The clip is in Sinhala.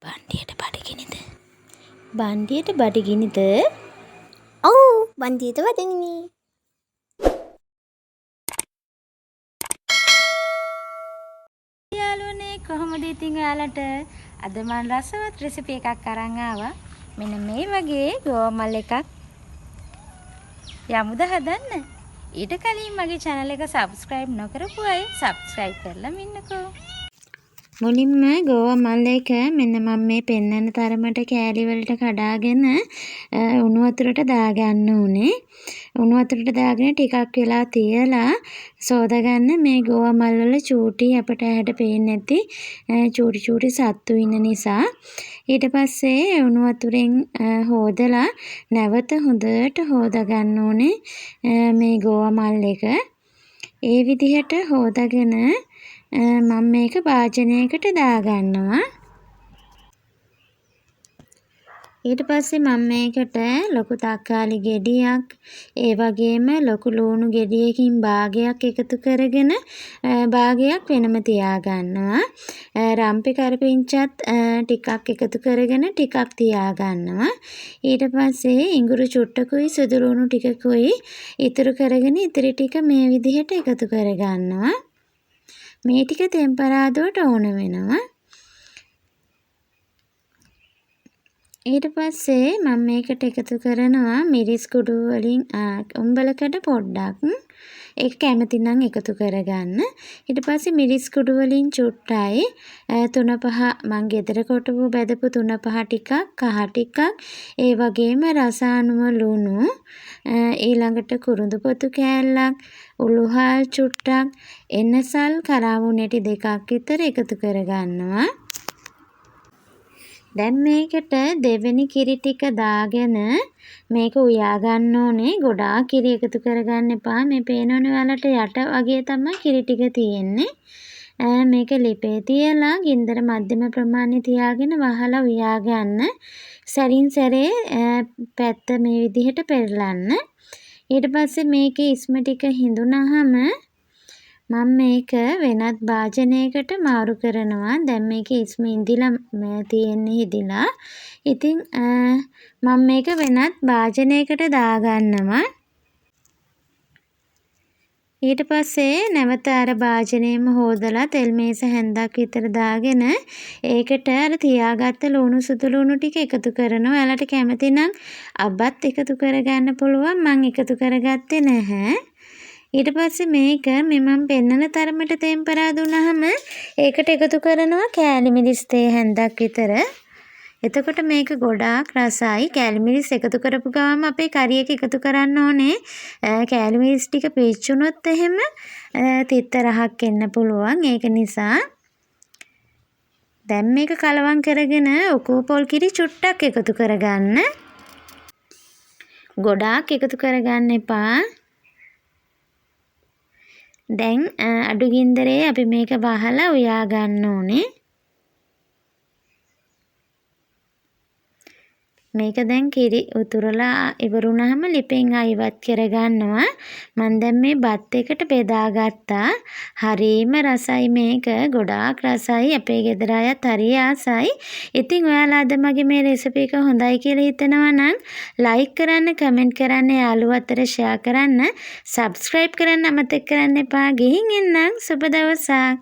බණ්ඩියට බඩගිනිද? බණ්ඩියට බඩගිනිද? ඔව්, බන්දියට බඩගිනි. යාළුවනේ, කොහොමද ඉතින් ඔයාලට? අද මං රසවත් රෙසිපි එකක් අරන් ආවා. මෙන්න මේ වගේ ගෝවා මල් එකක්. යමුද හදන්න? ඊට කලින් මගේ channel එක subscribe නොකරපු අය subscribe කරලා ඉන්නකෝ. මුලින්ම ගෝවා මල් එක මෙන්න මම මේ පෙන්නන තරමට කෑලි වලට කඩාගෙන උණු වතුරට දාගන්න ඕනේ. උණු වතුරට දාගෙන ටිකක් වෙලා තියලා සෝදගන්න. මේ ගෝවා මල් වල චූටි අපට ඇහැට පේන්නේ නැති චූටි චූටි සත්තු ඉන්න නිසා. ඊට පස්සේ උණු වතුරෙන් හෝදලා නැවත හොඳට හෝදගන්න ඕනේ මේ ගෝවා මල් එක. ඒ විදිහට හෝදගෙන මම මේක භාජනයකට දාගන්නවා. ඊට පස්සේ මම මේකට ලොකු තක්කාලි ගෙඩියක්, ඒ වගේම ලොකු ලූණු ගෙඩියකින් භාගයක් එකතු කරගෙන භාගයක් වෙනම තියාගන්නවා. රම්පෙ කරපිංචත් ටිකක් එකතු කරගෙන ටිකක් තියාගන්නවා. ඊට පස්සේ ඉඟුරු චුට්ටකුයි සුදු ලුණු ටිකකුයි ඉතුරු කරගෙන ඉතිරි ටික මේ විදිහට එකතු කරගන්නවා. මේ ටික තෙම්පරාදුවට ඕන වෙනවා. ඊට පස්සේ මම මේකට එකතු කරනවා මිරිස් කුඩු වලින් උම්බලකඩ පොඩ්ඩක්. ඒක කැමති නම් එකතු කරගන්න. ඊට පස්සේ මිරිස් කුඩු වලින් චුට්ටයි, 3-5 මං ගෙදර කොටපු බැදපු 3-5 ටිකක්, කහ ටිකක්, ඒ වගේම රස අනුව ලුණු, ඊළඟට කුරුඳු පොතු කෑල්ලක්, උළුහාල් චුට්ටක්, එන්නසල් කරාබු නෙටි දෙකක් විතර එකතු කරගන්නවා. දැන් මේකට දෙවෙනි කිරි ටික දාගෙන මේක උයා ගන්න ඕනේ. ගොඩාක් කිරි එකතු කරගන්න එපා. මේ පේනවනේ ඔයාලට යට වගේ තමයි කිරි ටික තියෙන්නේ. මේක ලිපේ තියලා ගින්දර මධ්‍යම ප්‍රමාණය තියාගෙන වහලා උයා ගන්න. සැරින් සැරේ පැත්ත මේ විදිහට පෙරලන්න. ඊට පස්සේ මේකේ ඉස්ම ටික හිඳුනහම මම මේක වෙනත් භාජනයකට මාරු කරනවා. දැන් මේකේ ඉස්ම ඉඳිලා තියෙන්නේ හිදිලා. ඉතින් මම මේක වෙනත් භාජනයකට දාගන්නවා. ඊට පස්සේ නැවත අර භාජනයම හෝදලා තෙල් මේස හැන්දක් විතර දාගෙන ඒකට අර තියාගත්ත ලුණු සුදු ලුණු ටික එකතු කරනවා. ඔයාලට කැමති නම් අබත් එකතු කරගන්න පුළුවන්. මං එකතු කරගත්තේ නැහැ. ඊට පස්සේ මේක මේ මං පෙන්නන තරමට තෙම්පරාදු වුණාම ඒකට එකතු කරනවා කෑලි මිරිස් තේ හැන්දක් විතර. එතකොට මේක ගොඩාක් රසයි. කෑලි මිරිස් එකතු කරපු ගමන් අපේ කරි එක එකතු කරන්න ඕනේ. කෑලි මිරිස් ටික පිච්චුනොත් එහෙම තිත්ත රහක් එන්න පුළුවන්. ඒක නිසා දැන් මේක කලවම් කරගෙන උකූ පොල් කිරි චුට්ටක් එකතු කරගන්න. ගොඩාක් එකතු කරගන්න එපා. දැන් අඩු ගින්දරේ අපි මේක වහලා උයා ගන්න ඕනේ. මේක දැන් කිරි උතුරලා ඉවර වුණාම ලිපෙන් ආයි ඉවත් කරගන්නවා. මං දැන් මේ බත් එකට බෙදාගත්තා. හරීම රසයි මේක. ගොඩාක් රසයි. අපේ ගෙදර අයත් හරි ආසයි. ඉතින් ඔයාලා අද මගේ මේ රෙසිපි එක හොඳයි කියලා හිතනවා නම් ලයික් කරන්න, කමෙන්ට් කරන්න, යාළුවෝ අතර ෂෙයා කරන්න, සබ්ස්ක්‍රයිබ් කරන්න අමතක කරන්න එපා. ගිහින් එන්නම්. සුබ දවසක්.